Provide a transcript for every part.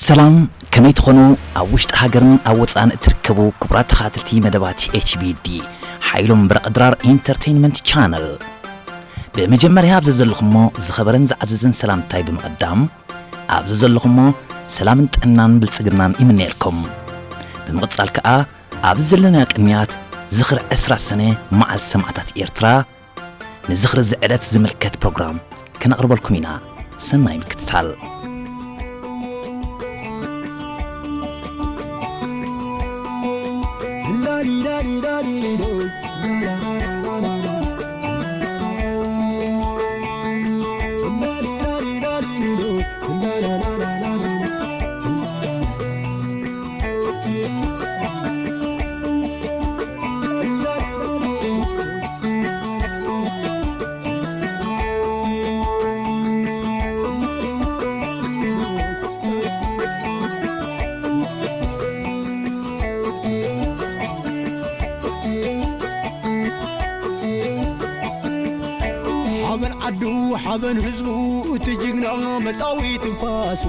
ሰላም፣ ከመይ ትኾኑ? ኣብ ውሽጢ ሃገርን ኣብ ወጻእን እትርከቡ ክቡራት ተኸታተልቲ መደባት ኤች ቢ ዲ፣ ሓይሎም ብረቕ ድራር ኢንተርቴይንመንት ቻነል። ብመጀመርያ ኣብዚ ዘለኹሞ ዝኸበረን ዝዓዘዘን ሰላምታይ ብምቕዳም፣ ኣብዚ ዘለኹሞ ሰላምን ጥዕናን ብልጽግናን ይምነየልኩም። ብምቕጻል ከኣ ኣብዚ ዘለናዮ ቅንያት ዝኽሪ ዕስራ ሰነ መዓል ሰማእታት ኤርትራ፣ ንዝኽሪ እዚ ዕለት ዝምልከት ፕሮግራም ከነቕርበልኩም ኢና። ሰናይ ምክትታል። ሓበን ዓዱ ሓበን ህዝቡ እቲ ጅግና መጣዊ ትንፋሱ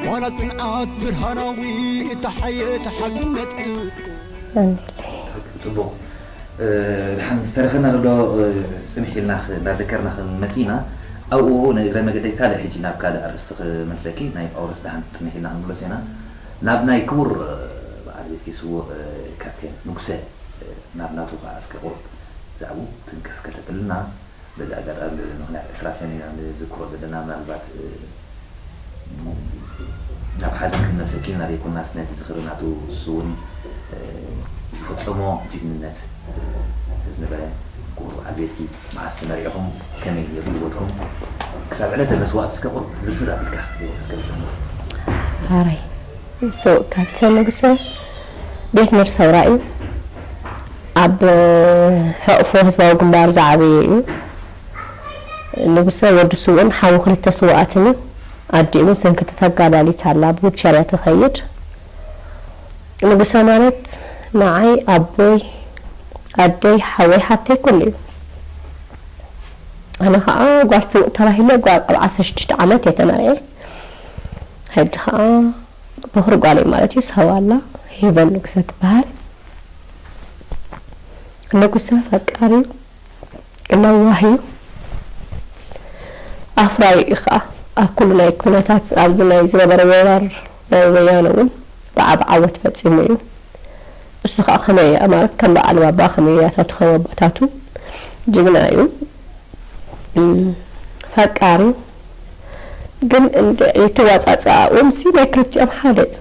ዋላ ጽንዓት ብርሃናዊ እታ ሓየት ሓድነት ጽቡቕ። እ፣ ድሓን ዝተረፈና ዘሎ፣ እ፣ ጽንሕ ኢልና ኽ-፣ እንዳዘከርና ክንመጽእ ኢና። ኣብኡ ንእግረ መገደይ ካልእ ሕጂ ናብ ካልእ ኣርእስቲ ክመልሰኪ፣ ናይ ጳውሎስ ድሓን ጽንሕ ኢልና ክንምለሶ ኢና። ናብ ናይ ክቡር፣ እ፣ በዓል ቤትኪ ስዉእ፣ እ፣ ካፕቴን ንጉሰ፣ እ፣ ናብ ናቱ ከኣ እስከ ቁሩብ ብዛዕባኡ ትንክፍ ከተብልና። በዚ ኣጋጣሚ ብምኽንያት ዕስራ ሰነ ኢና ንዝክሮ ዘለና። ምናልባት፣ እ፣ ናብ ሓዘን ክንመልሰኪ ኢና ዘይኮናስ፣ ነዚ ዝኽሪ ናቱ ንሱ እውን፣ እ፣ ዝፈጸሞ ጅግንነት፣ እ፣ ዝነበረ ክቡር በዓል ቤትኪ መዓስ ተመሪዕኹም፣ ከመይ ነይሩ ህይወትኩም፣ ክሳብ ዕለተ መስዋእቲ እስከ ቁሩብ ዝርዝር ኣቢልካ ህይወትካ ገልጸልና። ሓራይ። ስዉእ ካፕቴን ንጉሰ ቤት ኑር ሰውራ እዩ። ኣብ ሕቕፎ ህዝባዊ ግንባር ዝዓበየ እዩ። ንጉሰ ወዲ ስዉእን ሓዉ ክልተ ስዉኣትን እዩ። ኣዲኡ እውን ሰንክቲ ተጋዳሊት ኣላ፣ ብዊልቸር እያ ትኸይድ። ንጉሰ ማለት ንዓይ ኣቦይ፣ ኣደይ፣ ሓወይ፣ ሓፍተይ ኩሉ እዩ። ኣነ ኸዓ ጓል ስዉእ ተባሂለ ጓል ኣብ ዓሰርተ ሽዱሽተ ዓመት እየ ተመርዕየ። ሕጂ ኸዓ በኹሪ ጓለይ ማለት እዩ፣ ሳዋ ኣላ፣ ሄቨን ንጉሰ ትበሃል። ንጉሰ ፈቃር እዩ፣ ለዋህ እዩ፣ ኣፍራዩ እዩ ኸዓ። ኣብ ኩሉ ናይ ኩነታት፣ ኣብዚ ናይ ዝነበረ ወራር ናይ ወያነ እውን ብዓቢ ዓወት ፈጺሙ እዩ። እሱ ኸዓ ከመይ እያ ማለት፣ ከም በዓል ባባ ከመይ እያ ታቱ ከም ኣቦታቱ ጅግና እዩ። እም፣ ፈቃር እዩ። ግን እንደ-፣ እቲ ዋጻጽኣኡ ምሲ ናይ ክልቲኦም ሓደ እዩ።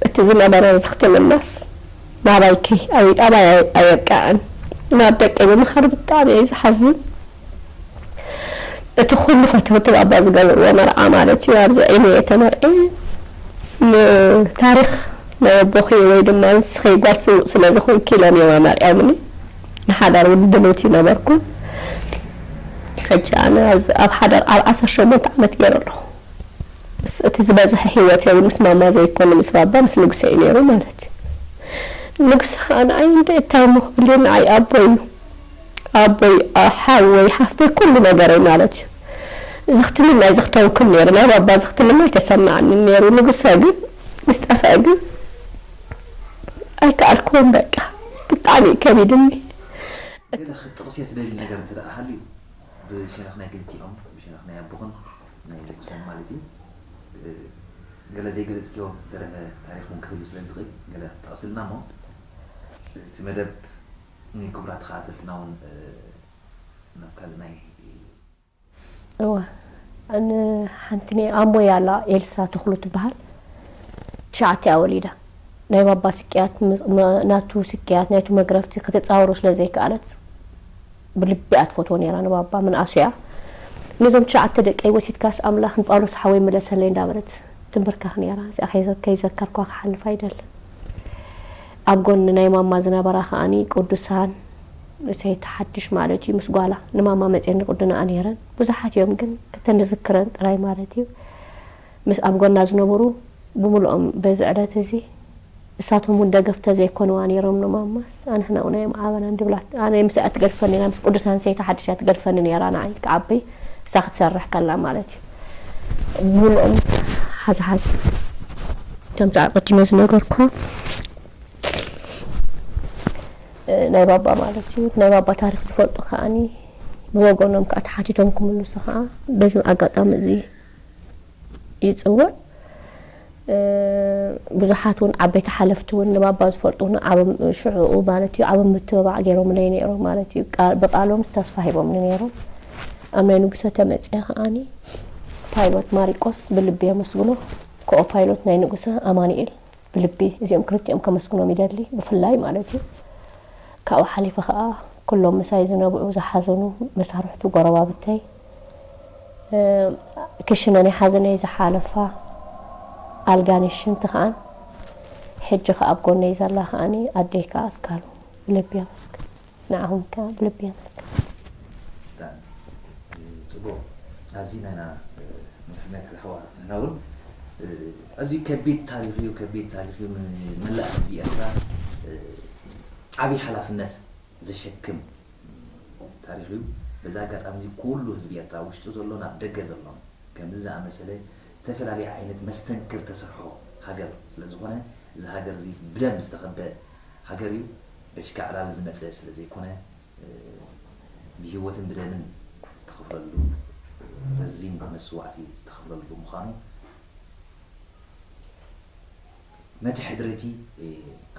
እቲ ዝነበረ ዝኽትምናስ ናባይ ከይ-፣ ኣይ-፣ ኣባይ ኣይ-፣ ኣየብቅዐን። ናብ ደቀይ ብምኻድ ብጣዕሚ እየ ዝሓዝን። እቲ ኩሉ ፈተውቲ ባባ ዝገበርዎ መርዓ ማለት እዩ። ኣብዚ ዒሚ እየ ተመርዕየ። ንታሪኽ ናይ ኣቦኺ ወይ ድማ ንስኺ ጓል ስዉእ ስለ ዝኾንኪ ኢሎም እዮም ኣመርዕዮምኒ። ንሓዳር እውን ድልውቲ ነበርኩ። ሕጂ ኣነ ኣብዚ ኣብ ሓዳር ኣብ ዓሰርተ ሸሞንተ ዓመት ገይረ ኣለኹ። ምስ እቲ ዝበዝሐ ህይወት እውን ምስ ማማ ዘይኮነ ምስ ባባ ምስ ንጉሰ እዩ ነይሩ ማለት እዩ። ንጉሰ ከዓ ንዓይ እንደ እንታይ እሞ ክብል እየ፣ ንዓይ ኣቦ እዩ። ኣቦይ፣ ሓወይ፣ ሓፍተይ፣ ኩሉ ነገረይ ማለት እዩ። ዝኽትምና እዩ ዝኽተውክን ነይሩ። ናይ ባባ ዝኽትምና ኣይተሰምዓንን ነይሩ። ንጉሰ ግን ምስ ጠፍአ ግን ኣይከኣልኩዎን በቃ። ብጣዕሚ እዩ ከቢድኒ። ገለ ክትጠቕስዮ ትደልዪ ነገር እንተ ደኣ ሃልዩ፣ ብሸነኽ ናይ ክልቲኦም፣ ብሸነኽ ናይ ኣቦኽን ናይ ንጉሰን ማለት እዩ። እ፣ ገለ ዘይገለጽክዮ ዝተረፈ ታሪኽ እውን ክህሉ ስለ ዝኽእል፣ ገለ ክትጠቕስልና እሞ፣ እቲ መደብ ንክቡራት ተኸታተልትና እውን፣ እ፣ ናብ ካልእ ናይ እወ። ኣነ ሓንቲ ነ-፣ ኣሞይ ኣላ፣ ኤልሳ ተኽሉ ትበሃል። ትሽዓተ እያ ወሊዳ። ናይ ባባ ስቅያት፣ ም-፣ መ-፣ ናቱ ስቅያት፣ ናይቱ መግረፍቲ ክትጻወሮ ስለ ዘይከኣለት፣ ብልቢ እያ ትፈትዎ ነይራ ንባባ፣ ምንኣሱ እያ። ነዞም ትሽዓተ ደቀይ ወሲድካስ ኣምላኽ ንጳውሎስ ሓወይ ምለሰለይ እንዳበለት ትንበርካኽ ነይራ። እዚኣ ከይዘ-፣ ከይዘከርኳ ክሓልፍ ኣይደልን። ኣብ ጎኒ ናይ ማማ ዝነበራ ከኣኒ ቅዱሳን፣ ሰይቲ ሓድሽ ማለት እዩ፣ ምስ ጓላ ንማማ መፅየን ንቅዱናኣ ነይረን። ብዙሓት እዮም ግን ክተን ዝዝክረን ጥራይ ማለት እዩ። ምስ ኣብ ጎና ዝነበሩ ብምልኦም በዚ ዕለት እዚ እሳቶም እውን ደገፍ ተዘይኮንዋ ነይሮም ንማማስ፣ ኣንሕና እውን ኣይምዓበናን ድብላ። ኣነ ምስኣ ትገድፈኒ ነይራ፣ ምስ ቅዱሳን ሰይቲ ሓድሽ እያ ትገድፈኒ ነይራ ንዓይ ክዓበይ፣ እሳ ክትሰርሕ ከላ ማለት እዩ። ብምልኦም ሓዝሓዝ ከምቲ ኣቐዲመ ዝነገርኩ፣ እ፣ ናይ ባባ ማለት እዩ። ናይ ባባ ታሪኽ ዝፈልጡ ከዓኒ ብወገኖም ከዓ ተሓቲቶም ክምልሱ ከዓ በዚ ኣጋጣሚ እዚ ይፅውዕ። እ፣ ብዙሓት እውን ዓበይቲ ሓለፍቲ እውን ንባባ ዝፈልጡ እውን ኣብ ሽዕኡ ማለት እዩ ኣብ ምትብባዕ ገይሮምለይ ነይሮም ማለት እዩ። ቃ-፣ ብቃሎም ተስፋ ሂቦምኒ ነይሮም። ኣብ ናይ ንጉሰ ተመፅአ ከዓኒ ፓይሎት ማሪቆስ ብልቢ የመስግኖ። ኮኦ ፓይሎት ናይ ንጉሰ ኣማኑኤል ብልቢ እዚኦም ክልቲኦም ከመስግኖም ይደሊ፣ ብፍላይ ማለት እዩ። ካብኡ ሓሊፈ ከዓ ኩሎም ምሳይ ዝነብዑ ዝሓዘኑ መሳርሕቱ ጎረባብተይ፣ እ፣ ክሽነ ናይ ሓዘነይ ዝሓለፋ ኣልጋነሽ ሽንቲ ከዓን ሕጂ ከዓ ኣብ ጎነይ ዘላ ከዓኒ ኣደይ ከዓ ኣስካሉ ብልቢ የመስግን። ንዓኹም ከዓ ብልቢ የመስግን። ብጣዕሚ፣ እ፣ ጽቡቕ። ኣዚና ኢና፣ እ፣ ነመስግነካ ሓዋ። ንሕና እውን፣ እ፣ ኣዝዩ ከቢድ ታሪኽ እዩ፣ ከቢድ ታሪኽ እዩ። ንመላእ ህዝቢ ኤርትራ፣ እ፣ ዓብዪ ሓላፍነት ዘሸክም ታሪኽ እዩ። በዚ ኣጋጣሚ እዚ ኩሉ ህዝቢ ኤርትራ፣ ውሽጢ ዘሎን ኣብ ደገ ዘሎን፣ ከምዚ ዝኣመሰለ ዝተፈላለየ ዓይነት መስተንክር ተሰርሖ ሃገር ስለ ዝኾነ፣ እዚ ሃገር እዚ ብደም ዝተኸበ ሃገር እዩ። በሽካ ዕላል ዝመጸ ስለ ዘይኮነ፣ እ፣ ብህይወትን ብደምን ዝተኸፍለሉ፣ ረዚን መስዋእቲ ዝተኸፍለሉ ብምዃኑ፣ ነቲ ሕድሪ እቲ፣ እ፣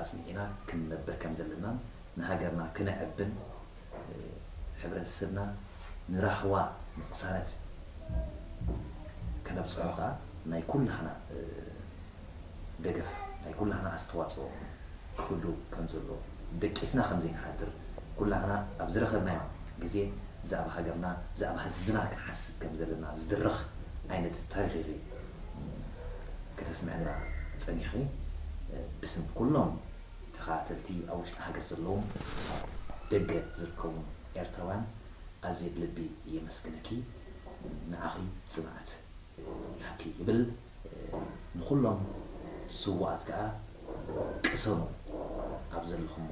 ኣጽኒዕና ክንነብር ከም ዘለናን ንሃገርና ክነዕብን፣ እ፣ ሕብረተሰብና ንራህዋ ንቕሳነት ከነብጽሖ ከኣ ናይ ኩላህና፣ እ፣ ደገፍ፣ ናይ ኩላህና ኣስተዋጽኦ ክህሉ ከም ዘሎ፣ ደቂስና ከም ዘይንሓድር፣ ኩላህና ኣብ ዝረኸብናዮ ግዜ ብዛዕባ ሃገርና፣ ብዛዕባ ህዝብና ክንሓስብ ከም ዘለና ዝድርኽ ዓይነት ታሪኽ ኢኺ ከተስምዕና ጸኒሕኺ። ብስም ኩሎም ተኸታተልቲ፣ ኣብ ውሽጢ ሃገር ዘለዉን ኣብ ደገ ዝርከቡን ኤርትራውያን ኣዝየ ብልቢ የመስግነኪ። ንዓኺ ጽንዓት ይሃብኪ ይብል። ንኹሎም ስዉኣት ከኣ ቅሰኑ ኣብ ዘለኹሞ።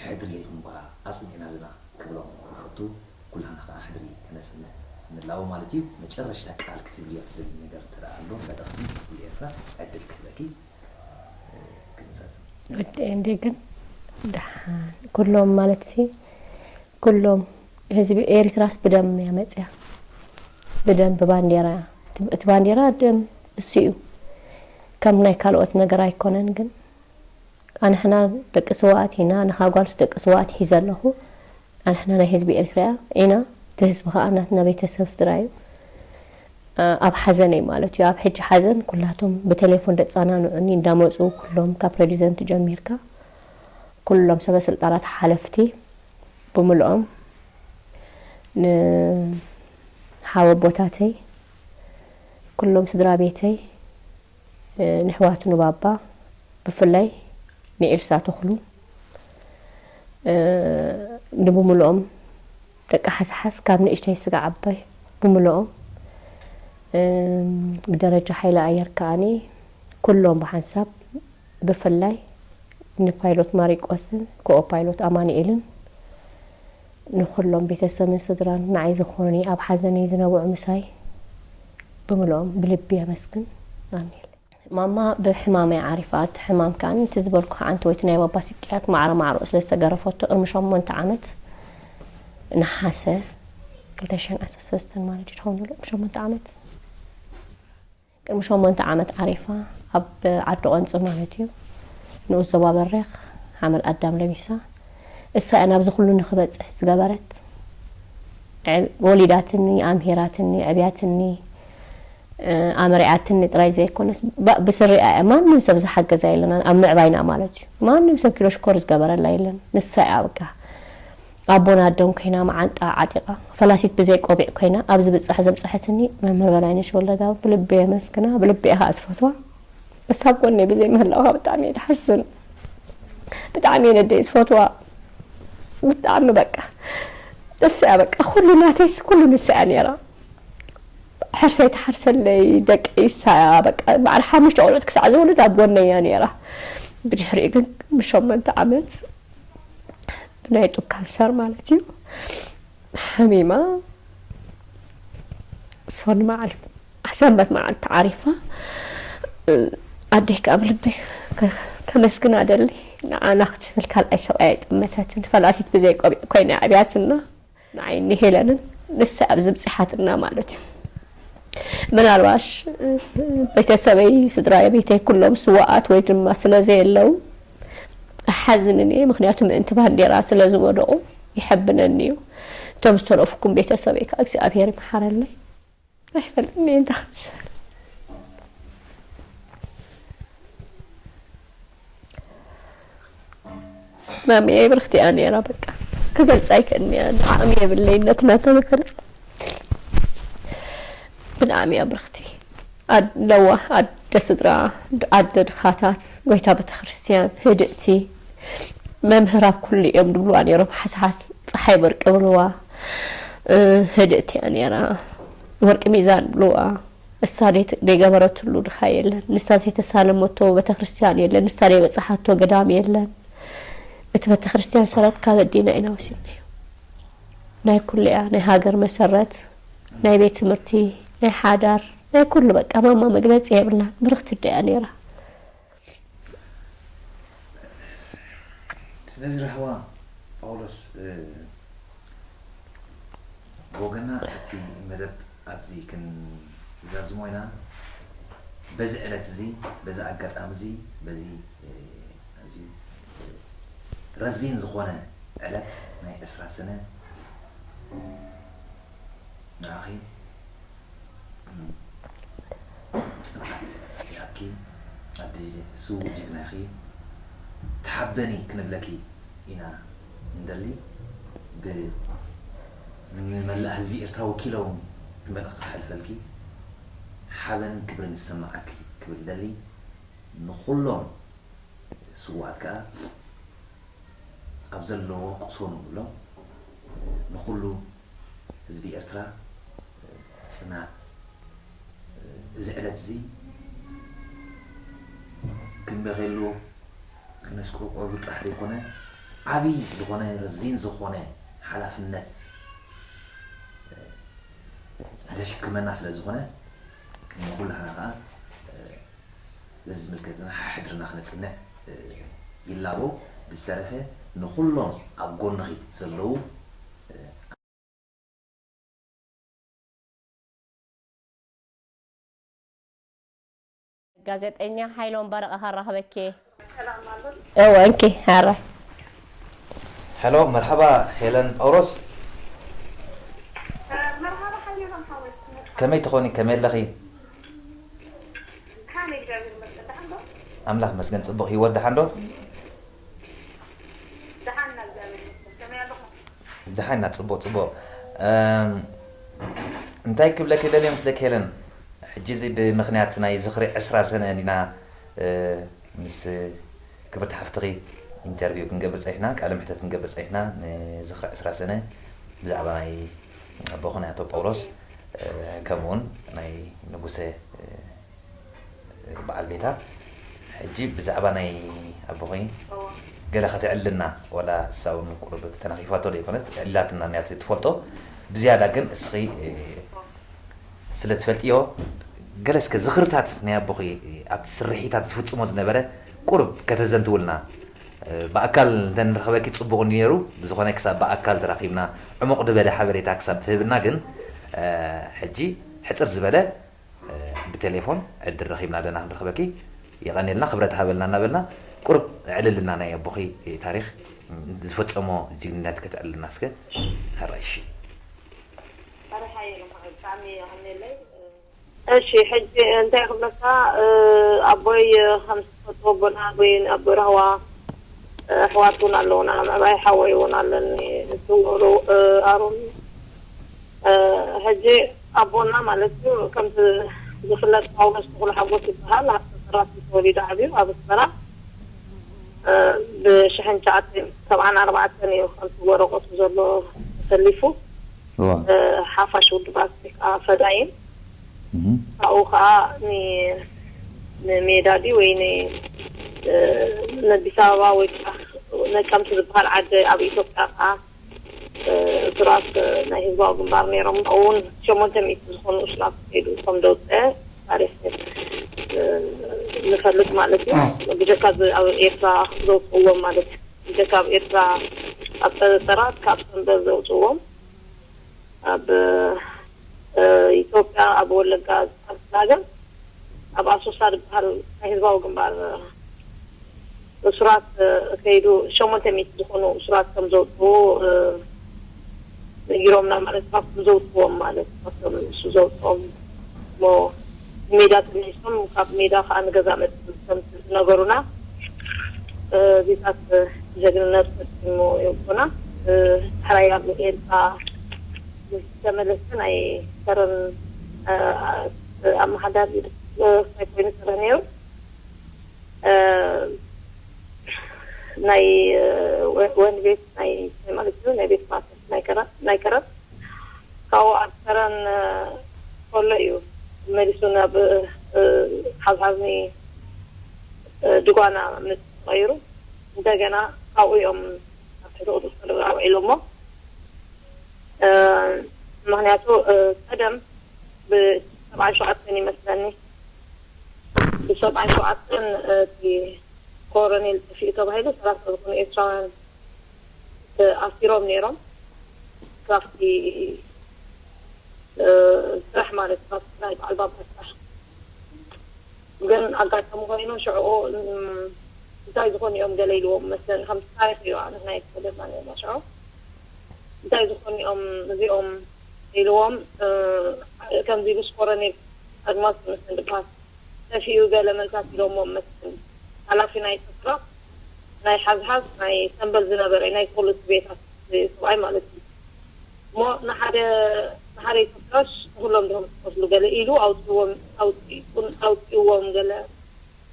ሕድሪ ኢኹም ከኣ ኣጽኒዕና ኣለና ክብሎም ይፈቱ። ኩላህና ከኣ ሕድሪ ከነጽንዕ ንላቦ ማለት እዩ። መጨረሽታ ቃል ክትብልዮ ትደልዪ ነገር እንተ ደኣ ኣሎ፣ መልእኽቲ ንህዝቢ ኤርትራ ዕድል ክህበኪ። ክንዛዘም። ወዲ እንዴ ግን ደሓን ኩሎም ማለት ሲ ኩሎም ህዝቢ ኤሪትራስ ብደም እያ መጽያ። ብደም ብባንዴራ እያ። እቲ ባንዴራ ደም እሱ እዩ። ከም ናይ ካልኦት ነገር ኣይኮነን ግን ኣንሕና ደቂ ስውኣት ኢና። ንኻ ጓልስ ደቂ ስውኣት ሒዘ ኣለኹ። ኣንሕና ናይ ህዝቢ ኤሪትራ ኢና። እቲ ህዝቢ ኸኣ ናትና ቤተሰብ ስድራ እዩ። ኣብ ሓዘነይ ማለት እዩ። ኣብ ሕጂ ሓዘን ኩላቶም ብቴሌፎን ደጻናንዑኒ እንዳመጹ ኩሎም ካብ ፕረዚደንት ጀሚርካ ኩሎም ሰበ ስልጣናት ሓለፍቲ ብምልኦም ንሓወቦታተይ ኩሎም ስድራ ቤተይ ንሕዋቱ ንባባ ብፍላይ ንኤልሳ ተኽሉ ንብምልኦም ደቂ ሓስሓስ ካብ ንእሽተይ ስጋ ዓባይ ብምልኦም ብደረጃ ሓይሊ ኣየር ከኣኒ ኩሎም ብሓንሳብ ብፍላይ ንፓይሎት ማሪቆስን ኮኦ ፓይሎት ኣማኑኤልን ንኹሎም ቤተሰብን ስድራን ንዓይ ዝኾኑኒ ኣብ ሓዘነይ ዝነበዑ ምሳይ ብምልኦም ብልቢ የመስግን። ኣሜን። ማማ ብሕማም እያ ዓሪፋ። እቲ ሕማም ከኣ እቲ ዝበልኩ ከዓንቲ ወይ እቲ ናይ ባባ ስቅያት ማዕረ ማዕረኡ ስለ ዝተገረፈቶ ቅድሚ ሸሞንተ ዓመት ነሓሰ ክልተ ሽሕን ዓሰርተ ሰለስተን ማለት እዩ ትኸውን ዘሎ። ቅድሚ ሸሞንተ ዓመት ቅድሚ ሸሞንተ ዓመት ዓሪፋ ኣብ ዓዲ ቆንፂ ማለት እዩ ንኡስ ዞባ በሪኽ ሓመድ ኣዳም ለቢሳ እሳ እያ ናብዚ ኩሉ ንክበፅሕ ዝገበረት። ወሊዳትኒ፣ ኣምሂራትኒ፣ ዕብያትኒ፣ ኣመሪዓትኒ ጥራይ ዘይኮነስ ብስሪኣ እያ ማንም ሰብ ዝሓገዛ የለናን ኣብ ምዕባይና ማለት እዩ። ማንም ሰብ ኪሎ ሽኮር ዝገበረላ የለን። ንሳ እያ በቃ ኣቦን ኣዶን ኮይና መዓንጣ ዓጢቓ ፈላሲት ብዘይ ቆቢዕ ኮይና ኣብዚ ብፃሕ ዘብፀሐትኒ መምህር በላይነሽ ወልደጋብ ብልቢ የመስግና፣ ብልቢ እየ ከዓ ዝፈትዋ። እሳ ኣብ ጎነይ ብዘይ ምህላዋ ብጣዕሚ እየ ዝሓዝን። ብጣዕሚ እየ ነደይ ዝፈትዋ። ብጣዕሚ በቃ ደስ እያ በቃ ኩሉ ናተይስ ኩሉ ንሳ እያ ነይራ። ሕርሰይ ትሓርሰለይ ደቂ እሳ እያ በቃ በዓል ሓሙሽተ ቆልዑት ክሳዕ ዝወልድ ኣብ ጎነይ እያ ነይራ። ብድሕሪኡ ግን ብሸሞንተ ዓመት ብናይ ጡብ ካንሰር ማለት እዩ ሓሚማ ሶኒ መዓልቲ፣ ሰንበት መዓልቲ ዓሪፋ። ኣደይ ከኣ ብልቢ ከ-፣ ከመስግና ደሊ። ንዓና ክትብል ካልኣይ ሰብኣይ ኣይጠመተትን። ፈላሲት ብዘይ ቆቢዕ ኮይና ኣብያትና። ንዓይ ንሄለንን ንሳ ኣብዚ ብጽሓትና ማለት እዩ። ምናልባሽ ቤተሰበይ፣ ስድራ ቤተይ ኩሎም ስዋኣት ወይ ድማ ስለ ዘየለዉ እሓዝንን እየ። ምኽንያቱ ምእንቲ ባንዴራ ስለ ዝወደቑ ይሐብነኒ እዩ። እቶም ዝተረፉኩም ቤተሰበይ ከኣ እግዚኣብሔር ይምሓረለይ። ኣይፈልጥን እየ እንታይ ከም ዝብል። ማሚየይ ብርኽቲ እያ ነይራ። በቃ ክገልጻ ኣይክእልን እየ። ዓቕሚ የብለይን ነቲ ናታ መግለጺ። ብጣዕሚ እያ ብርኽቲ። ኣድ-፣ ለዋህ ኣደ ስድራ፣ ኣደ ድኻታት፣ ጎይታ ቤተክርስትያን፣ ህድእቲ፣ መምህር ኣብ ኩሉ እዮም ድብልዋ ነይሮም። ሓስሓስ ፀሓይ በርቂ ብልዋ፣ እ፣ ህድእቲ እያ ነይራ። ወርቂ ሚዛን ብልዋ። እሳ ደይ-፣ ደይገበረትሉ ድኻ የለን። ንሳ ዘይተሳለመቶ ቤተክርስትያን የለን። ንሳ ደይበፅሓቶ ገዳም የለን። እቲ ቤተክርስትያን ሰረት ካብ ኣዴና ኢና ወሲድናዮ። ናይ ኩሉ እያ፣ ናይ ሃገር መሰረት፣ ናይ ቤት ትምህርቲ፣ ናይ ሓዳር፣ ናይ ኩሉ በቃ ማማ መግለፂ የብላን። ብርኽቲ ኣደ እያ ነይራ። ስለዚ ራህዋ ጳውሎስ፣ እ፣ ብወገና እቲ መደብ ኣብዚ ክንዛዝሞ ኢና። በዚ ዕለት እዚ፣ በዚ ኣጋጣሚ እዚ፣ በዚ፣ እ፣ ኣዝዩ ረዚን ዝኾነ ዕለት ናይ ዕስራ ሰነ ንዓኺ ጽንዓት ይሃብኪ፣ ኣደ ስዉእ ጅግና ኢኺ። ተሓበኒ ክንብለኪ ኢና እንደሊ። ብ-፣ ንመላእ ህዝቢ ኤርትራ ወኪለ እውን እቲ መልእኽቲ ክሓልፈልኪ፣ ሓበንን ክብርን ይሰማዓኪ ክብል ደሊ። ንኹሎም ስዉኣት ከኣ ኣብ ዘለዎ ቅሰኑ ንብሎም። ንኹሉ ህዝቢ ኤርትራ ጽናዕ። እዚ ዕለት እዚ ክንበኽየሉ ክነሽቁርቆሩ ጥራሕ ዘይኮነ፣ ዓቢ ዝኾነ ረዚን ዝኾነ ሓላፍነት ዘሽክመና ስለ ዝኾነ፣ ንኹላህና ከኣ በዚ ዝምልከት ሓሕድርና ክነጽንዕ ይላቦ። ብዝተረፈ ንኹሎም ኣብ ጎንኺ ዘለዉ ጋዜጠኛ ሓይሎም በረቐ ከራኽበኪ። እወ፣ እንኪ፣ ሃራይ። ሄሎ፣ መርሓባ ሄለን ጳውሎስ። ከመይ ትኾኒ? ከመይ ኣለኺ? ኣምላኽ መስገን፣ ጽቡቕ። ህይወት ደሓን ዶ? ደሓን ኢና፣ ጽቡቕ፣ ጽቡቕ። እም፣ እንታይ ክብለኪ ደልየ ምስለኪ ሄለን፣ ሕጂ እዚ ብምኽንያት ናይ ዝኽሪ ዕስራ ሰነ እንዲና፣ እ፣ ምስ ክብርቲ ሓፍትኺ ኢንተርቪው ክንገብር ጸኒሕና፣ ቃለ መሕተት ክንገብር ጸኒሕና፣ ንዝኽሪ ዕስራ ሰነ ብዛዕባ ናይ ኣቦኺ ናይ ኣቶ ጳውሎስ፣ እ፣ ከምኡውን ናይ ንጉሰ፣ እ፣ በዓል ቤታ። ሕጂ ብዛዕባ ናይ ኣቦኺ ገለ ከተዕልና፣ ዋላ እሳ እውን ቁሩብ ተናኺፋቶ ዘይኮነት፣ ዕሊላትና እያ ትፈልጦ። ብዝያዳ ግን እስኺ፣ እ፣ ስለ ትፈልጥዮ፣ ገለ እስከ ዝኽርታት ናይ ኣቦኺ ኣብቲ ስርሒታት ዝፍጽሞ ዝነበረ ቁሩብ ከተዘንትውልና። እ፣ ብኣካል እንተንረኸበኪ ጽቡቕ ነይሩ። ብዝኾነ ክሳብ ብኣካል ተራኺብና ዕሙቕ ዝበለ ሓበሬታ ክሳብ ትህብና ግን፣ እ፣ ሕጂ ሕጽር ዝበለ፣ እ፣ ብቴሌፎን ዕድል ረኺብና ኣለና ክንረኽበኪ። የቐንየልና፣ ክብረት ሃበልና እናበልና ቁሩብ ዕልልና ናይ ኣቦኺ ታሪኽ፣ ዝፈጸሞ ጅግንነት ከተዕልልና እስከ። ሕራይ፣ እሺ። ሕራይ፣ ሓየሎም ሓወይ፣ ብጣዕሚ የቐንየለይ። እሺ፣ ሕጂ እንታይ ክብለካ፣ እ፣ ኣቦይ፣ እ፣ ከም ትፈልጦ ኣቦና ኣቦይ፣ ኣቦይ ራህዋ፣ እ፣ ኣሕዋት እውን ኣለውና፣ ምዕባይ ሓወይ እውን ኣለኒ፣ እቲ ወሩ፣ እ፣ ኣሮን፣ እ፣ ሕጂ ኣቦና ማለት እዩ፣ ከምቲ ዝፍለጥ ጳውሎስ ተኽሉ ሓጎስ ይበሃል። ኣብ ኣስመራ እዩ ተወሊዱ ዓብዩ፣ ኣብ ኣስመራ። እ፣ ብሽሕን ትሽዓተ ሰብዓን ኣርባዕተን እዩ ከምቲ ወረቐቱ ዘሎ ተሰሊፉ። እዋ። እ፣ ሓፋሽ ውድባት ወይ ከዓ ፈዳይን። እህ። ካብኡ ከዓ ን-፣ ንሜዳ ድዩ ወይ ን-፣ እ፣ ንኣዲስ ኣበባ ወይ ከዓ ነቀምት ዝበሃል ዓዲ ኣብ ኢትዮጵያ ከዓ እሱራት ናይ ህዝባዊ ግንባር ነይሮም። እውን ሸሞንተ ሚእቲ ዝኾኑ እሱራት ከይዱ ከም ዘውፅአ ታሪክ ንፈልጥ ማለት እዩ። ብጀካ ኣብ ኤርትራ ዘውፅእዎም ማለት እዩ። ብጀካ ኣብ ኤርትራ ኣብ ጠረጠራት ካብ ሰንበር ዘውፅእዎም ኣብ ኢትዮጵያ ኣብ ወለጋ ዝሓልፍ ሃገር ኣብ ኣሶሳ ዝበሃል ናይ ህዝባዊ ግንባር እሱራት ከይዱ ሸሞንተ ሚእቲ ዝኾኑ እሱራት ከም ዘውፅኡ ነጊሮምና ማለት ካብቶም ዘውፅዎም ማለት ካብቶም እሱ ዘውፅኦም እሞ ሜዳ ተመሊሶም ካብ ሜዳ ከዓ ንገዛ መፅእ ከም ዝነገሩና እዚታት ጀግንነት ፈፂሙ ይብሉና። ሕራይ ኣብ ኤርትራ ዝተመለሰ ናይ ከረን ኣመሓዳሪ እንታይ ኮይኑ ስረ ነይሩ ናይ ወን ቤት ናይ ማለት እዩ ናይ ቤት ማእሰርቲ ናይ ከረን ካብኡ ኣብ ከረን ከሎ እዩ መሊሱ ናብ ሓዝሓዝኒ ድጓና ምስ ተቐይሩ እንደገና ካብኡ እዮም ኣብ ትሕቲ ቁፅፅር ኣውዒሎሞ። ምክንያቱ ቀደም ብሰብዓን ሸውዓተን ይመስለኒ ብሰብዓን ሸውዓተን እቲ ኮረኔል ጠፊኡ ተባሂሉ ሰላሳ ዝኾኑ ኤርትራውያን ተኣሲሮም ነይሮም ካብቲ ስራሕ ማለት ካብቲ ናይ በዓል ባባ ስራሕ ግን ኣጋጣሚ ኮይኑ ሽዕኡ እንታይ ዝኾኑ እዮም ገለ ኢልዎም መስለኒ ከምቲ ታሪክ እዩ ኣነ ናይ ተደማ ነርና ሽዑ እንታይ ዝኾኑ እዮም እዚኦም ኢልዎም ከምዚ ኢሉ ስኮረኔል ኣድማስ መስለኒ ድበሃል ጠፊኡ ገለ መልታት ኢሎሞ መስለኒ ሓላፊ ናይ ስፍራ ናይ ሓዝሓዝ ናይ ሰንበል ዝነበረ ናይ ፖሊስ ቤታት ሰብኣይ ማለት እዩ እሞ ንሓደ ንሓደ ኢትዮጵያስ ንኩሎም ድሮም ትመስሉ ገለ ኢሉ ኣውፅዎም ኣውፅውን ኣውፅዎም ገለ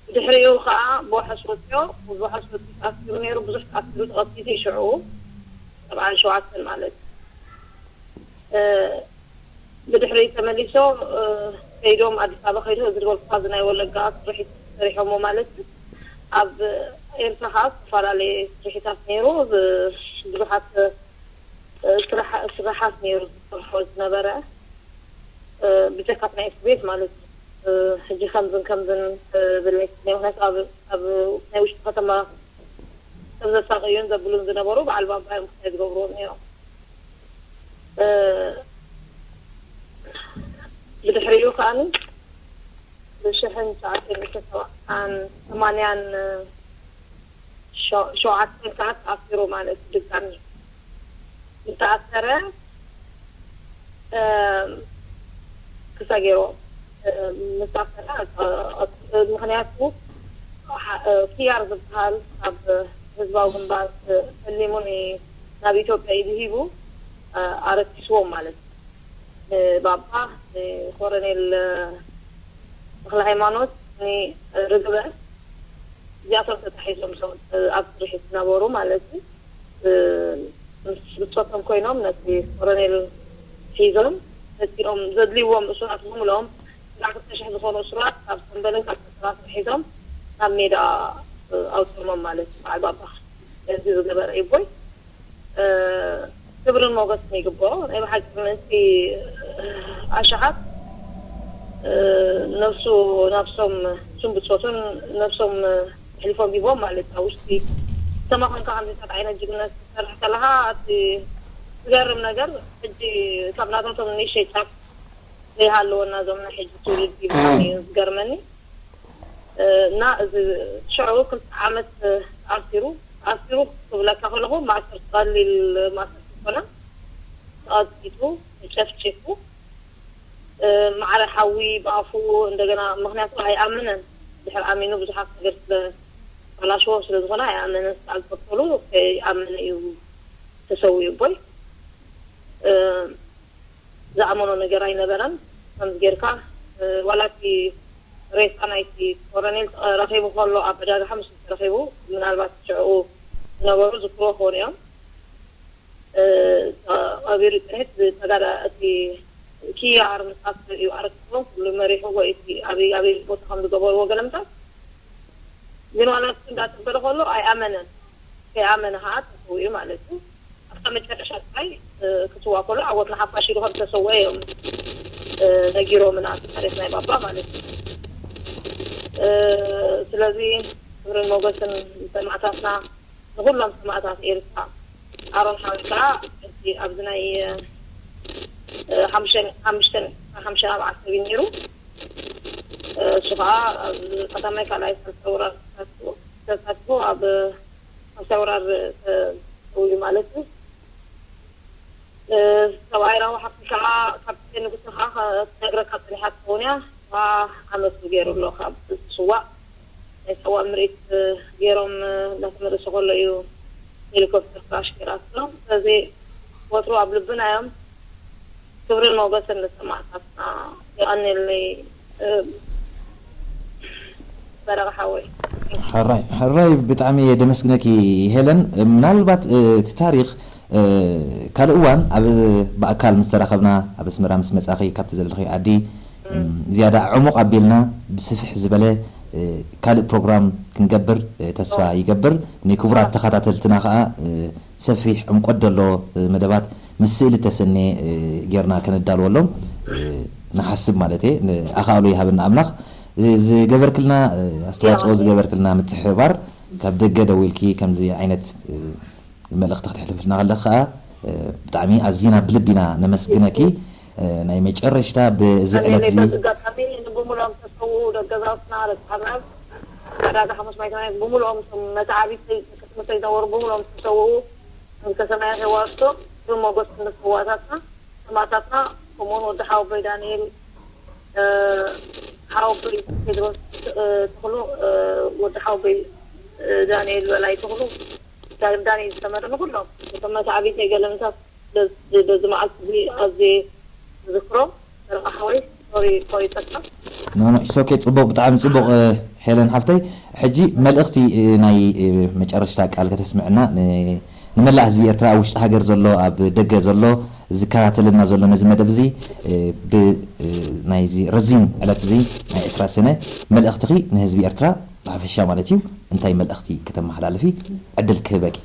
ብድሕሪኡ ከዓ ብዋሓስ ወፅዮ ብዋሓስ ወፂ ተኣሲሩ ነይሩ ብዙሕ ተኣሲሩ ተቐፂቱ ይሽዕኡ ሰብዓን ሸውዓተን ማለት እዩ ብድሕሪ ተመሊሶ ከይዶም ኣዲስ ኣበባ ከይዶ እዚ ዝበልኩካ እዚ ናይ ወለጋ ስርሒት ሰሪሖሞ ማለት እዩ ኣብ ኤርትራ ከዓ ዝተፈላለየ ስርሒታት ነይሩ ብዙሓት ስራሓት ነይሩ ዝሰርሖ ዝነበረ ብጀካት ናይ እስር ቤት ማለት እዩ ሕጂ ከምዝን ከምዝን ብለይ ምክንያቱ ኣብ ናይ ውሽጢ ከተማ ከም ዘሳቀዩን ዘብሉን ዝነበሩ በዓል ባባ እዮም ክሳይ ዝገብርዎም ነይሮም ብድሕሪኡ ከዓኒ ብሽሕን ትሽዓተ ሚእትን ሰብዓን ሰማንያን ሸውዓተ ሰዓት ተኣሲሩ ማለት እዩ ድጋሚ ዝተኣሰረ ክሳገይሮ ምስ ኣፈላ ምኽንያቱ ኪያር ዝበሃል ኣብ ህዝባዊ ግንባር ፈሊሙ ናብ ኢትዮጵያ ኢዱ ሂቡ ኣረኪስዎም ማለት እዩ ንባባ ንኮረኔል ተክለ ሃይማኖት ንርግበ እዚኣቶም ተታሒዞም ኣብ ስርሒት ዝነበሩ ማለት እዩ ምስ ብፆቶም ኮይኖም ነቲ ኮረኔል ሒዞም ነቲኦም ዘድልይዎም እሱራት ብምልኦም ክሳዕ ክልተ ሽሕ ዝኾኑ እሱራት ካብ ሰንበልን ካብ ከተማትን ሒዞም ናብ ሜዳ ኣውፅኦሞም ማለት እዩ በዓል ባባ እዚ ዝገበረ ይቦይ ክብርን ሞገስን ይግብኦ ናይ ብሓቂ ምእንቲ ኣሽሓት ነብሱ ናብሶም እሱም ብፆቱን ነብሶም ኣሕሊፎም ሂቦም ማለት ኣብ ውሽጢ ተማኾንካ ከምዚታት ዓይነት ጅግነት ክትሰርሕ ከለኻ እቲ ዝገርም ነገር ሕጂ ካብ ናታቶም ንእሽተይ ጫፍ ዘይሃለወና እዞም ናይ ሕጂ ትውልዲ ብጣዕሚ እዩ ዝገርመኒ እና እዚ ሽዑ ክልተ ዓመት ኣሲሩ ኣሲሩ ክብለካ ከለኹ ማእሰርቲ ቀሊል ማእሰርቲ ኮነ ተቐጢጡ ተጨፍጭፉ ማዕረ ሓዊ ብኣፉ እንደገና ምክንያቱ ኣይኣምንን ድሕር ኣሚኑ ብዙሓት ነገር ስለ ተላሽዎ ስለ ዝኾነ ኣይኣምንን ስዓል ዝፈተሉ ከይኣምን እዩ ተሰዊኡ ቦይ ዝኣመኖ ነገር ኣይነበረን ከምዚ ጌርካ ዋላ እቲ ሬሳ ናይቲ ኮረኔል ረኺቡ ከሎ ኣብ ዕዳጋ ሓሙስ ረኺቡ ምናልባት ሽዕኡ ዝነበሩ ዝክሮ ክኾኑ እዮም ቀቢሩ ጥሪት ዝተጋዳ እቲ ኪያር ምሳት እዩ ኣረክቦም ኩሉ መሪሕዎ እቲ ኣበይ ኣበይ ቦታ ከም ዝገበርዎ ገለምታት ግን ዋላ እሱ እንዳተበለ ከሎ ኣይኣመነን ከይኣመነ ከዓ ተሰዊኡ ማለት እዩ ኣብቲ መጨረሻ ጥራይ ክስዋ ከሎ ዓወት ንሓፋሽ ኢሉ ከም ዝተሰወ እዮም ነጊሮምና፣ ታሪክ ናይ ባባ ማለት እዩ። ስለዚ ክብርን ሞገስን ንሰማዕታትና፣ ንኩሎም ሰማዕታት ኤርትራ። ኣሮን ሓወይ ከዓ እቲ ኣብዚ ናይ ሓምሽተ ሓምሽተ ኣብ ዓሰብ እዩ ነይሩ። እሱ ከዓ ኣብ ቀዳማይ ካልኣይ ሳልሳይ ወራር ተሳትፉ ኣብ ሳልሳይ ወራር ተሰውዩ ማለት እዩ። ሰብኣይ ራዋ ሓፍቲ ከዓ ካብቲ ንጉስ ከዓ ክትነግረካ ፀኒሓ ትኸውን እያ። ዓመት ገይሩ ኣሎ ካብ ዝስዋእ ናይ ሰብኣዊ ምርኢት ገይሮም እናተመለሱ ከሎ እዩ ሄሊኮፕተር ክራሽ ገይራትሎም። ስለዚ ወትሩ ኣብ ልብና እዮም። ክብርን ሞገስን ንሰማዕታትና። የቐንየለይ በረኻ ሓወይ። ሕራይ ሕራይ፣ ብጣዕሚ እየ ደመስግነኪ ሄለን። ምናልባት እቲ ታሪክ ካልእ እዋን ኣብ ብኣካል ምስ ተራኸብና ኣብ ኣስመራ ምስ መጻኺ ካብቲ ዘለኺ ዓዲ ዝያዳ ዕሙቕ ኣቢልና ብስፍሕ ዝበለ ካልእ ፕሮግራም ክንገብር ተስፋ ይገብር። ንክቡራት ተኸታተልትና ከዓ ሰፊሕ ዕምቆት ዘለዎ መደባት ምስ ስእሊ ተሰኔ ጌርና ከነዳልወሎም ንሓስብ ማለት እየ። ኣኻእሎ ይሃበና ኣምላኽ። ዝገበርክልና ኣስተዋፅኦ፣ ዝገበርክልና ምትሕብባር፣ ካብ ደገ ደዊልኪ ከምዚ ዓይነት መልእኽቲ ክተሕልፍልና ከለኺ ከዓ ብጣዕሚ ኣዚና ብልቢ ኢና ነመስግነኪ። ናይ መጨረሽታ ብዚ ዕለት እዚ ኣጋጣሚ ንብሙሎም ተሰውኡ ደገዛትና ደቂ ሓብራብ ዕዳጋ ሓሙስ ማይ ሰማይ ብሙሉኦም እቶም መተዓቢቲ ከተመሰይ ዝነበሩ ብሙሉኦም ዝተሰውኡ መንግስተ ሰማያት የዋርሶ። ብሞገስ ንስዋታትና ሰማእታትና ከምኡውን ወዲ ሓወቦይ ዳንኤል ሓወቦይ ቴድሮስ ተኽሉ ወዲ ሓወቦይ ዳንኤል በላይ ተኽሉ ዳግም ዳንኤል ዝተመረ ንኩሎም እቶም መተዓቢተይ ገለምታት በዚ መዓልቲ እዚ ኣዝየ ዝዝክሮ በረኻ ሓወይ ሶሪ ቆሪፀካ። ኖ ኖ ኢትስ ኦኬ። ፅቡቅ፣ ብጣዕሚ ፅቡቅ። ሄለን ሓፍተይ፣ ሕጂ መልእኽቲ ናይ መጨረሽታ ቃል ከተስምዕና ንመላእ ህዝቢ ኤርትራ ኣብ ውሽጢ ሃገር ዘሎ ኣብ ደገ ዘሎ ዝከታተለና ዘሎ ነዚ መደብ እዚ ናይዚ ረዚን ዕለት እዚ ናይ ዕስራ ሰነ መልእኽትኺ ንህዝቢ ኤርትራ ብሓፈሻ ማለት እዩ እንታይ መልእኽቲ ከተመሓላልፊ ዕድል ክህበኪ?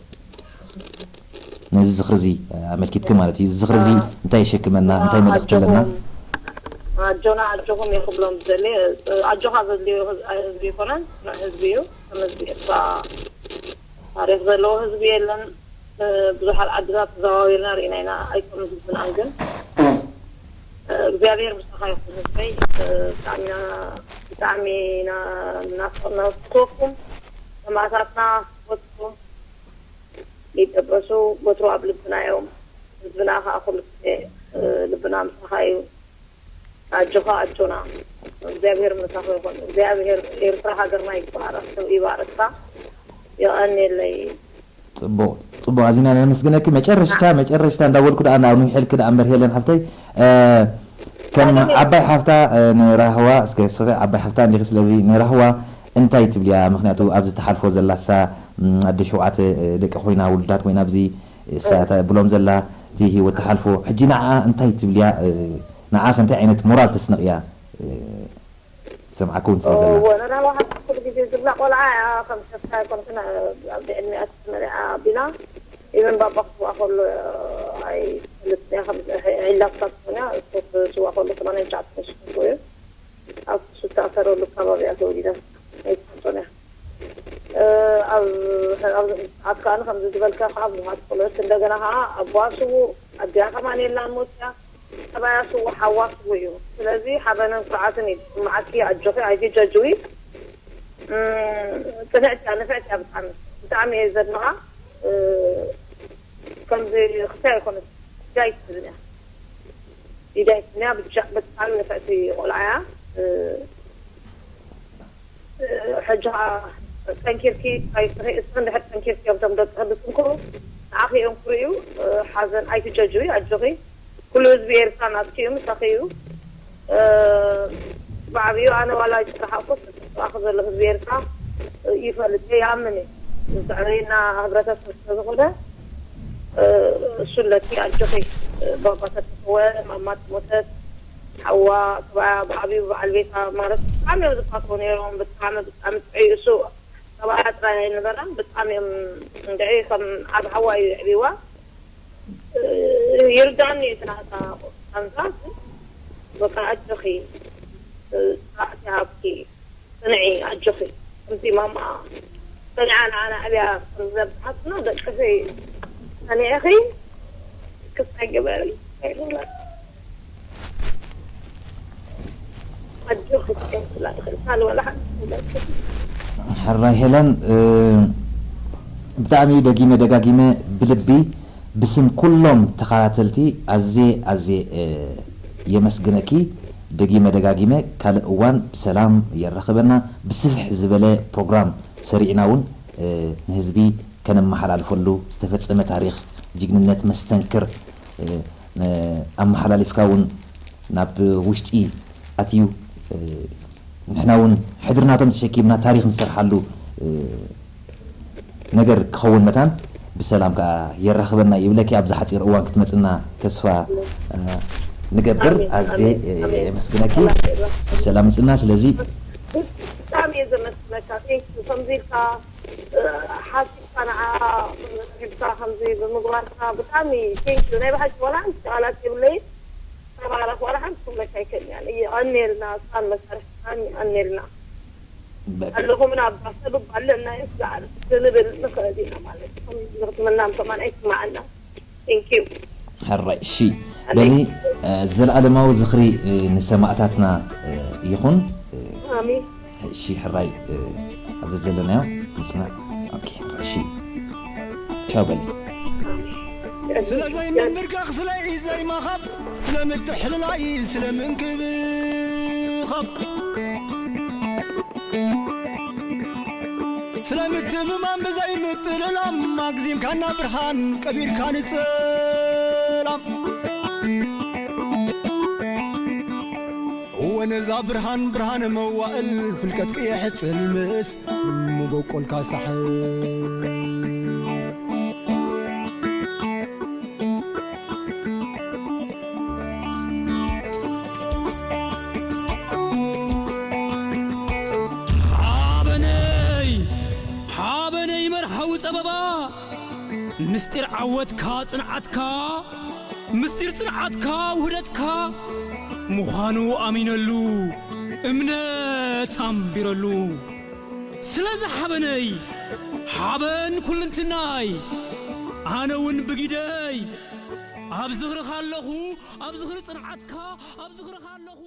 ነዚ ዝኽሪ እዚ ኣመልኪትኪ ማለት እዩ። እዚ ዝኽሪ እዚ እንታይ የሸክመና? እንታይ መልእኽቲ ኣለና? ኣጆና ኣጆኹም እየ ክብሎም ዝደሊ። ኣጆኻ ዘድልዮ ህዝቢ ይኮነን፣ ህዝቢ እዩ። ከም ህዝቢ ኤርትራ ታሪክ ዘለዎ ህዝቢ የለን። ብዙሓት ዓድታት ተዘዋዊርና ርኢና ኢና። ኣይኮኑ ህዝብናን ግን እግዚኣብሔር ምሳኻ ይኹን ህዝበይ። ብጣዕሚ ኢና ብጣዕሚ ኢና ናፍቆትና ናፍቆትኩም ሰማእታትና ወትኩም ይደበሱ ወትሩ ኣብ ልብና እዮም። ህዝብና ከዓ ኩሉ ግዜ ልብና ምሳኻ እዩ። ኣጆኻ ኣጆና እግዚኣብሔር ምሳኻ ይኹን። እግዚኣብሔር ኤርትራ ሃገርና ይባረክ ይባረክካ። የቐንየለይ። ጽቡቕ ጽቡቕ ኣዚና ነመስግነኪ። መጨረሽታ መጨረሽታ እንዳበልኩ ደኣ ናብ ንውሕልኪ ደኣ እምበር ሄለን ሓፍተይ ከም ዓባይ ሓፍታ ንራህዋ እስከ ስኺ ዓባይ ሓፍታ እንዲኺ ስለዚ ንራህዋ እንታይ ትብልያ? ምክንያቱ ኣብዚ ተሓልፎ ዘላሳ ኣደ ሸውዓተ ደቂ ኮይና ውሉዳት ኮይና ኣብዚ እሳ እታ ብሎም ዘላ እቲ ህይወት ተሓልፎ ሕጂ ንዓ እንታይ ትብልያ? ንዓ ከ እንታይ ዓይነት ሞራል ተስንቕያ? ትሰምዓካ እውን ስለ ዘላ። እወ፣ ንራህዋ ሓፍቲ ኩሉ ግዜ ዝብላ ቆልዓ እያ፣ ከም ሸፍታ ኣይኮንክን፣ ኣብ ዕድሚኣ ትመልኣ ኣቢላ፣ ኢቨን ባባ ክስዋ ከሎ ኣይትፈልጥን እያ፣ ከም ዒላ ክሳብ ትኾን እያ፣ እሱ ክስዋ ከሎ ሰማንያን ትሽዓተን ሽሕን እዩ። ኣብ ዝተኣሰረሉ ከባቢ እያ ተወሊዳ፣ ኣይትፈልጦን እያ። ኣብ ኣብ ሰዓት ከኣ ከምዚ ዝበልካ ከኣ ብዙሓት ቆልዑት እንደገና ከኣ ኣቦኣ ስዉእ ኣዲኣ ከማን የላን ሞት እያ። ሰብኣያ ስዉእ ሓዋ ስዉእ እዩ። ስለዚ ሓበንን ኩርዓትን እዩ ዝስምዓኪ። ኣጆኺ ኣይትጀጅዊ። ጽንዕቲ እያ፣ ንፍዕቲ እያ ብጣዕሚ። ብጣዕሚ እየ ዘድንቓ። ከምዚ ክሳይ ኣይኮነት ኢዳ ኣይትብን እያ። ኢዳ ኣይትብን እያ። ብቻ ብጣዕሚ ንፍዕቲ ቆልዓ እያ። ሕጂ ኸዓ ጠንኪርኪ ኣይትኽእልስን ድሕር ጠንኪርኪ እዮም እቶም ደቅኺ ዝጥንክሩ ንዓኺ እዮም ክርእዩ። ሓዘን ኣይትጀጅዊ ኣጆኺ። ኩሉ ህዝቢ ኤርትራ ናትኪ እዩ ምሳኺ እዩ። ብዓብዩ ኣነ ዋላ ይፅራሓኩስ ብኣኺ ዘሎ ህዝቢ ኤርትራ ይፈልጥ እየ ይኣምን እየ። ዝዕበየና ህብረተሰብ ስለዝኾነ እሱ ኣለኪ ኣጆኺ። ባባ ተተሰወ ማማ ተሞተት ሓዋ ሰብኣያ ብዓብዩ በዓል ቤታ ማለት ብጣዕሚ እዮም ዝፋተው ነይሮም። ብጣዕሚ ብጣዕሚ ጥዑይ እሱ ሰብኣያ ጥራይ ኣይነበረን ብጣዕሚ እዮም እንድዒ ከም ዓብ ሓዋ እዩ የዕብይዋ። ይርዳኒ እቲ ናታ ቃንዛ። በቃ ኣጆኺ፣ ጻዕቲ ሃብኪ፣ ጽንዒ፣ ኣጆኺ። ከምቲ ማማ ጸኒዓ ንዓና ኣብያ ከም ዘብጽሓትና ደቅኺ ጸኒዕኺ ክስታይ ግበሪ። ኣይብላ። ኣጆኺ ክትከፍላ ትኽእል ካልእ ዋላ ሓንቲ ነገር። ሕራይ ሄለን፣ እ፣ ብጣዕሚ ደጊመ ደጋጊመ ብልቢ ብስም ኩሎም ተኸታተልቲ ኣዝየ ኣዝየ፣ እ፣ የመስግነኪ። ደጊመ ደጋጊመ ካልእ እዋን ብሰላም የራኽበና። ብስፍሕ ዝበለ ፕሮግራም ሰሪዕና እውን፣ እ፣ ንህዝቢ ከነመሓላልፈሉ ዝተፈጸመ ታሪኽ ጅግንነት መስተንክር፣ እ፣ ነ-፣ ኣመሓላሊፍካ እውን ናብ ውሽጢ ኣትዩ፣ እ፣ ንሕና እውን ሕድርናቶም ተሸኪምና ታሪኽ ንሰርሓሉ፣ እ፣ ነገር ክኸውን መታን ብሰላም ከኣ የራኽበና ይብለኪ። ኣብዚ ሓጺር እዋን ክትመጽና ተስፋ፣ እ፣ ንገብር። ኣሜን፣ ኣዜ፣ ኣሜን፣ እ፣ ኣሜን። የመስግነኪ። ሰላም ይብዛ። ሰላም ምጽና። ስለዚ ብጣዕሚ እየ ዘመስግነካ። Thank you። ከምዚ ኢልካ፣ እ፣ ሓሲብካ ንዓ ሒዝካ ከምዚ ብምግባርካ ብጣዕሚ thank you። ናይ ብሓቂ ዋላ ሓንቲ ቃላት የብለይን። ተባረኽ። ዋላ ሓንቲ ክብለካ ኣይክእልን እየ። የቐንየልና፣ እሳን መሳርሕትካን የቐንየልና። በቃ። ኣለኹም ናብ ሰብ እባ ኣለና እዩ ዝዓርፍ ክንብል ንኽእል ኢና ማለት እዩ። ከም ንኽትምናም ከማን ኣይስማዓና። Thank you። ሕራይ፣ እሺ። ኣሜን። በሊ፣ እ፣ ዘለኣለማዊ ዝኽሪ፣ እ፣ ንሰማእታትና፣ እ፣ ይኹን። እ፣ ኣሜን። እሺ፣ ሕራይ፣ እ፣ ኣብዚ ዘለናዮ ንጽናዕ። ኦኬ፣ ሕራይ፣ እሺ። ቻው በሊ። ስለ ዘይምንብርከኽ፣ ስለ ኢድ ዘይምሃብ፣ ስለ ምትሕልላይ፣ ስለ ምንክብኻብ፣ ስለ ምትምማን ብዘይ ምጥልላም፣ ኣግዚምካና ብርሃን፣ ቀቢርካ ንጸላም። እወ ነዛ ብርሃን፣ ብርሃን መዋእል፣ ፍልቀት ቅየሕ ጽልምት፣ መበቆልካ ሳሕል። ሓበነይ፣ ሓበነይ መርሃዊ ጸበባ፣ ምስጢር ዓወትካ ጽንዓትካ፣ ምስጢር ጽንዓትካ ውህደትካ ምዃኑ ኣሚነሉ፣ እምነት ኣንቢረሉ። ስለዚ ሓበነይ፣ ሓበን ኩልንትናይ፣ ኣነ እውን ብጊደይ ኣብ ዝኽርኻ ኣለኹ፣ ኣብ ዝኽሪ ጽንዓትካ፣ ኣብ ዝኽርኻ ኣለኹ።